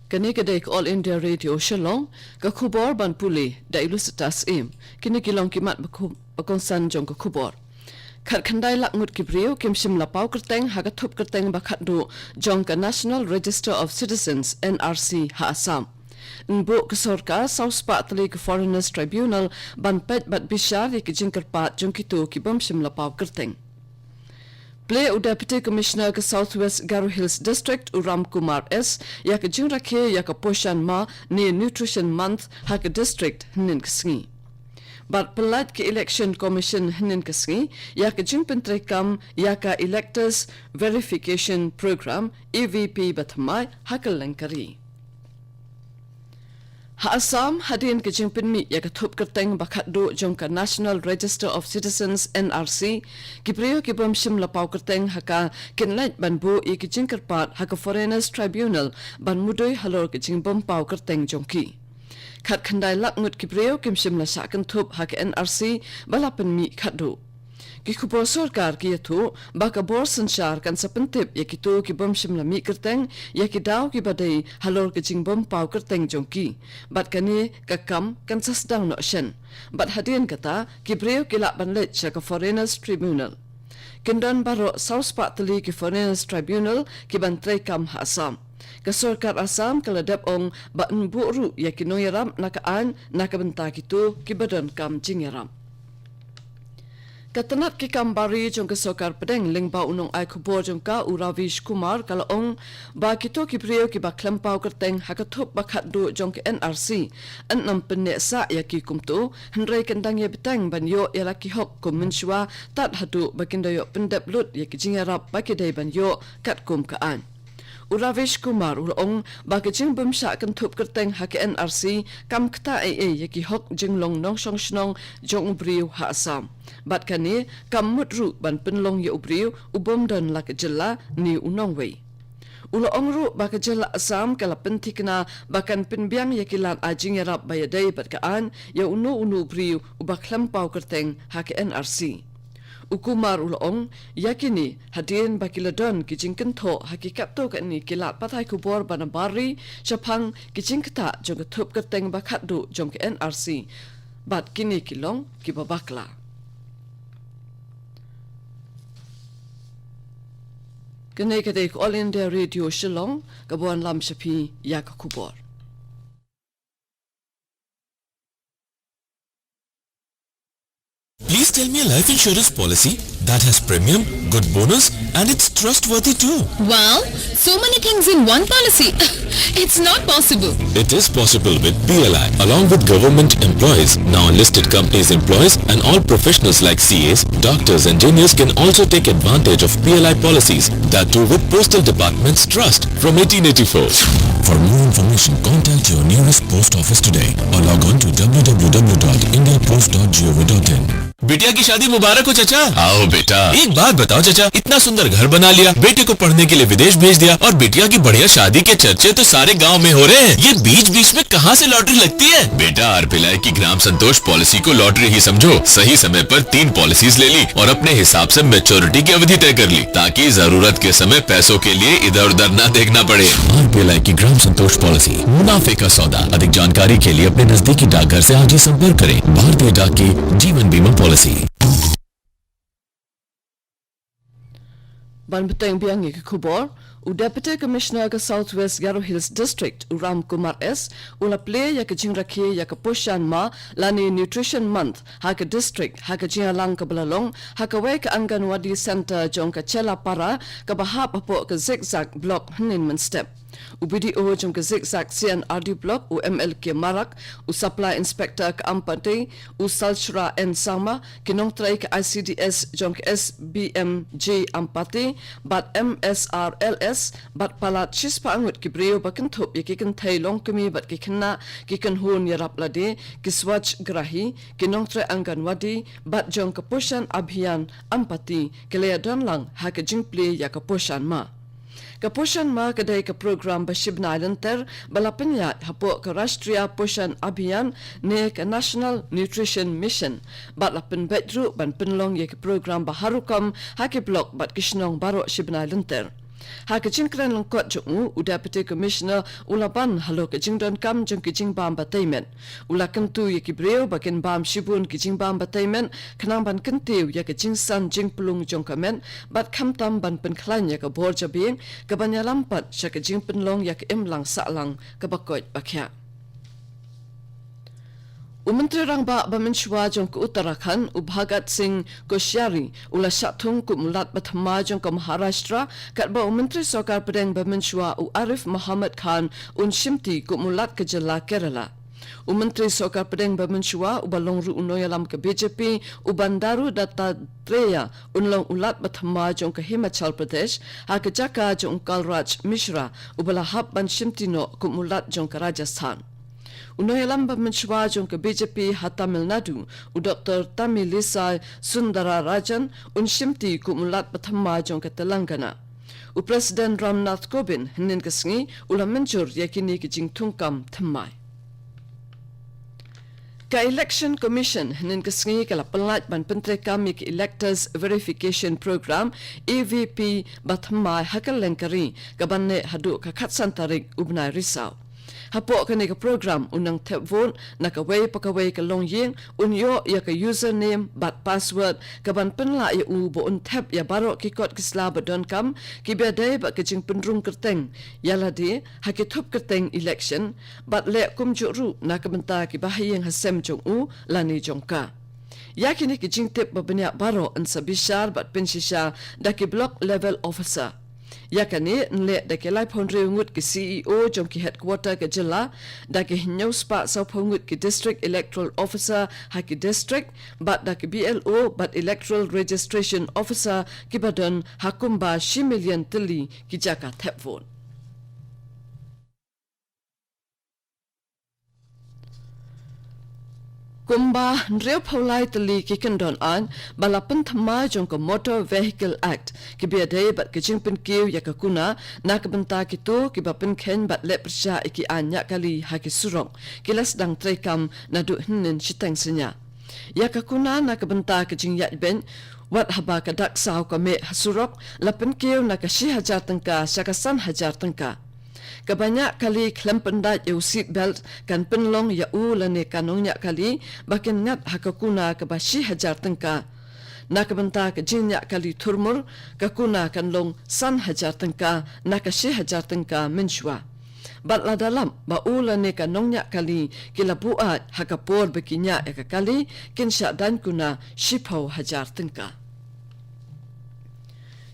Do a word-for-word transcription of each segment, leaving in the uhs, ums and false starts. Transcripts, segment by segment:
Kane ka dei ka All India Radio Shillong, ka khubor ban pule da i Lusitas Im. Kine ki long ki mat ba khu-, ba kongsan jong ka khubor. Khatkhyndai lak ngut ki briew kim shym la paw kyrteng ha ka thup kyrteng ba khatduh jong ka National Register of Citizens, N R C, ha Assam. Yn buh ka sorkar saw spah tylli ki Foreigners Tribunal ban peit bad bishar ïa ki jingkyrpad jong kito ki bym shym la paw kyrteng. Plie u Deputy Commissioner ka South West Garo Hills District, u Ram Kumar S, ïa ka jingrakhe ïa ka Poshan Maah ne Nutrition Month ha ka district hynnin ka sngi. Bad pyllait ka Election Commission hynnin ka sngi ïa ka jingpyntreikam ïa ka Electors Verification Program, E V P, ba thymmai ha kylleng ka ri. Ha Assam, hadien ka jingpynmih ïa ka thup kyrteng ba khatduh jong ka National Register of Citizens, N R C, ki briew ki bym shym la paw kyrteng ha ka kin leit ban buh ïa ki jingkyrpad ha ka Foreigners Tribunal ban mudui halor ka jingbym paw kyrteng jong ki. Khatkhyndai lak ngut ki briew kim shym la shah kynthup ha ka N R C ba la pynmih khatduh. Ki khubor sorkar ki ïathuh ba ka bor synshar kan sa pyntip ïa kito ki bym shym la mih kyrteng ïa ki daw kiba dei halor ka jingbym paw kyrteng jong ki. Bad kane ka kam kan sa sdang noh shen. Bad hadien kata, ki briew ki lah ban leit sha ka Foreigners Tribunal. Kin don baroh saw spah tylli ki Foreigners Tribunal ki ban treikam ha Assam. Ka sorkar Assam ka la dep ong ba yn buh ruh ïa ki nongïarap na ka aiñ na ka bynta kito kiba donkam jingïarap. Ka tnat ki kam bari jong ka sorkar pdeng lyngba u nongai khubor jong ka, u Ravish Kumar, ka la ong ba kito ki briew kiba khlem paw kyrteng ha ka thup ba khatduh jong ka N R C yn ym pyneh sah ïa ki kumto, hynrei kan dang ïa bteng ban ïoh ïa la ki hok kum mynshuwa tad haduh ba kin da ïoh pyndep lut ïa ki jingïarap ba ki dei ban ïoh katkum ka aiñ. U Ravish Kumar u la ong ba ka jingbym shah kynthup kyrteng ha ka N R C kam ktah ei ei ïa ki hok jinglong nongshong shnong jong u briew ha Assam. Bad kane kam mut ruh ban pynlong ïa u briew u bym don la ka jylla ne u nongwei. U la ong ruh ba ka jylla Assam ka la pynthikna ba kan pynbiang ïa ki lad ai jingïarap ba ïadei bad ka aiñ ïa uno uno u briew uba khlem paw kyrteng ha ka N R C. U Kumar u la ong, ïa kine, hadien ba ki la don ki jingkynthoh ha ki katto katne ki lad pathai khubor ba na bar ri shaphang ki jingktah jong ka thup kyrteng ba khatduh jong ka N R C. Bad kine ki long kiba bakla. Kane ka dei ka All India Radio Shillong, kaba wanlam sha phi ïa ka khubor. Please tell me a life insurance policy that has premium, good bonus, and it's trustworthy too. Wow, so many things in one policy. It's not possible. It is possible with P L I. Along with government employees, now listed companies' employees, and all professionals like C As, doctors, engineers can also take advantage of P L I policies, that too with Postal Department's trust from eighteen eighty-four. For more information, contact your nearest post office today or log on to w w w dot india post dot gov dot in. बिटिया की शादी मुबारक हो चाचा। आओ बेटा। एक बात बताओ चाचा, इतना सुंदर घर बना लिया, बेटे को पढ़ने के लिए विदेश भेज दिया और बिटिया की बढ़िया शादी के चर्चे तो सारे गांव में हो रहे हैं। ये बीच बीच में कहाँ से लॉटरी लगती है? बेटा, आरपीएलआई की ग्राम संतोष पॉलिसी को लॉटरी ही समझो। सही समय पर तीन पॉलिसीज ले ली और अपने हिसाब से मैच्योरिटी की अवधि तय कर ली, ताकि जरूरत के समय पैसों के लिए इधर उधर ना देखना पड़े। आरपीएलआई की ग्राम संतोष पॉलिसी, मुनाफे का सौदा। अधिक जानकारी के लिए अपने नजदीकी डाकघर से आज ही संपर्क करें। भारतीय डाक की जीवन बीमा पॉलिसी। Ban bteng biang ïa ki khubor, u Deputy Commissioner ka South West Garo Hills District, u Ram Kumar S, u la plie ïa ka jingrakhe ïa ka Poshan Maah lane Nutrition Month ha ka district, ha ka jingïalang kaba la long ha kawei ka Anganwadi Center jong ka Chelapara, kaba hap hapoh ka Zikzak Block hynnin mynstep. U B D O jong ka Zikzak C and R D Block, u M L K Marak, u Supply Inspector ka Ampati, u Salchra N Sangma, ki nongtrei ka I C D S jong ka S B M G Ampati, bad M S R L S, bad palat shispah ngut ki briew ba kynthup ïa ki kynthei longkmie bad ki khynnah, ki kynhun ïarap lade, ki swachgrahi, ki nongtrei Anganwadi, bad jong ka Poshan Abhiyan Ampati, ki la ïadon lang ha ka jingplie ïa ka Poshan Maah. Ka Poshan Maah ka dei ka program ba shibnai lynter ba la pynïaid hapoh ka Rashtriya Poshan Abhiyan ne ka National Nutrition Mission. Bad la pynbeit ruh ban pynlong ïa ki program ba har rukom ha ki block bad ki shnong baroh shibnai lynter. Ha ka jingkren lyngkot jong u, u Deputy Commissioner u la ban halor ka jingdonkam jong ki jingbam ba tei met. U la kyntu ïa ki briew ba kin bam shibun ki jingbam ba tei met, khnang ban kyntiew ïa ka jingsan jingpynlong jong ka met, bad khamtam ban pynkhlaiñ ïa ka bor jabieng, kaban ïalam pat sha ka jingpynlong ïa ka imlang sahlang kaba koit ba khiah. U Myntri Rangbah ba mynshuwa jong ka Uttarakhand, u Bhagat Singh Koshyari, u la shah thung kum u Lat ba thymmai jong ka Maharashtra, katba u Myntri Sorkar Pdeng ba mynshuwa, u Arif Muhammad Khan, un shimti kum u Lat ka jylla Kerala. U Myntri Sorkar Pdeng ba mynshuwa, uba long ruh u nongïalam ka B J P, u Bandaru Dattatreya, un long u Lat ba thymmai jong ka Himachal Pradesh, ha ka jaka jong u Kalraj Mishra, uba la hap ban shimti noh kum u Lat jong ka Rajasthan. U nongïalam ba mynshuwa jong ka B J P ha Tamil Nadu, u Doktor Tamilisai Sundararajan, un shimti kum u Lat ba thymmai jong ka Telangana. U President Ram Nath Kovind, hynnin ka sngi, u la mynjur ïa kine ki jingthungkam thymmai. Ka Election Commission, hynnin ka sngi, ka la pynlait ban pyntreikam ïa ka Electors Verification Program, E V P, ba thymmai ha kylleng ka ri, kaban neh haduh ka khatsan tarik u bnai Risaw. Hapoh kane ka program, u nongthep vote na kawei pa kawei ka longïing un ïoh ïa ka username bad password kaban pynlah ïa u ba un thep ïa baroh ki kot ki sla ba donkam, kiba ïadei bad ka jingpynrung kyrteng ïa lade ha ki thup kyrteng election, bad leh kumjuh ruh na ka bynta ki bahaïing hasem jong u lane jong ka. Ïa kine ki jingtip ba bniah baroh yn sa bishar bad pynshisha da ki Block Level Officer. Ïa kane yn leh da ki laiphew hynriew ngut ki C E O jong ki headquarter ka jylla, da ki hynñiew spah sawphew ngut ki District Electoral Officer ha ki district, bad da ki B L O bad Electoral Registration Officer kiba don ha kumba shi million tylli ki jaka thep vote. Kumba hynriewphew lai tylli ki kyndon aiñ ba la pynthymmai jong ka Motor Vehicle Act, kiba ïadei bad ka jingpynkiew ïa ka kuna na ka bynta kito kiba pynkheiñ bad leh pyrshah ïa ki aiñ ñiah kali ha ki surok, ki la sdang treikam naduh hynnin shiteng synñia. Ïa ka kuna na ka bynta ka jingïaid beiñ wat haba ka dak saw ka meh ha surok, la pynkiew na ka shi hajar tyngka sha ka san hajar tyngka. Kaba ñiah kali khlem pyndait ïa u seat belt kan pynlong ïa u lane ka nongñiah kali ba kin ngat ha ka kuna kaba shi hajar tyngka. Na ka bynta ka jingñiah kali thurmur, ka kuna kan long san hajar tyngka na ka shi hajar tyngka mynshuwa. Bad lada lap ba u lane ka nongñiah kali ki la buaid ha ka por ba ki ñiah ïa ka kali, kin shah daiñ kuna shiphew hajar tyngka.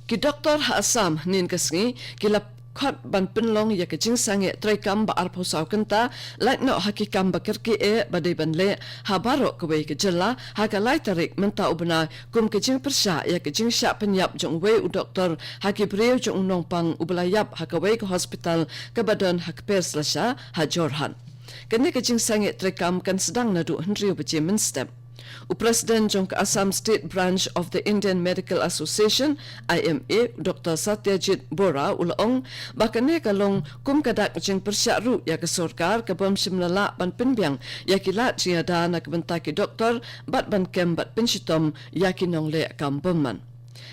Ki doktor ha Assam hynnin ka sngi ki la khot ban pynlong ïa ka jingsangeh treikam ba arphew saw kynta, lait noh ha ki kam ba kyrkieh ba dei ban leh ha baroh kawei ka jylla ha ka lai tarik mynta u bnai, kum ka jingpyrshah ïa ka jingshah pynïap jong uwei u doktor ha ki briew jong u nongpang uba la ïap ha kawei ka hospital kaba don ha Kperslasa ha Jorhat. Kane ka jingsangeh treikam kan sdang naduh hynriew baje mynstep. U President jong ka Assam State Branch of the Indian Medical Association, I M A, u Doktor Satyajit Bora, u la ong ba kane ka long kum ka dak jingpyrshah ruh ïa ka sorkar ka bym shym la lah ban pynbiang ïa ki lad jingïada na ka bynta ki doktor bad ban kem bad pynshitom ïa ki nongleh kam bymman.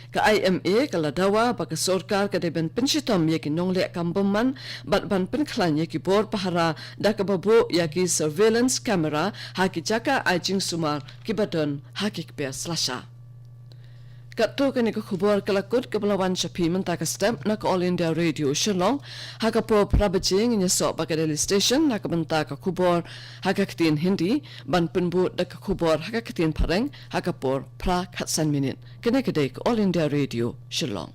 Ka I M A ka la dawa ba ka sorkar ka dei ban pynshitom ïa ki nongleh kam bymman bad ban pynkhlaiñ ïa ki bor pahara da kaba buh ïa ki surveillance camera ha ki jaka ai jingsumar kiba don ha ki kper slasha. Katto kane ka khubor ka la kut kaba la wan sha phi mynta ka step na ka All India Radio Shillong. Ha ka por phra baje ngin ïasoh bad ka Delhi Station na ka bynta ka khubor ha ka ktien Hindi, ban pynbud da ka khubor ha ka ktien Phareng ha ka por phra khatsan minit. Kane ka dei ka All India Radio Shillong.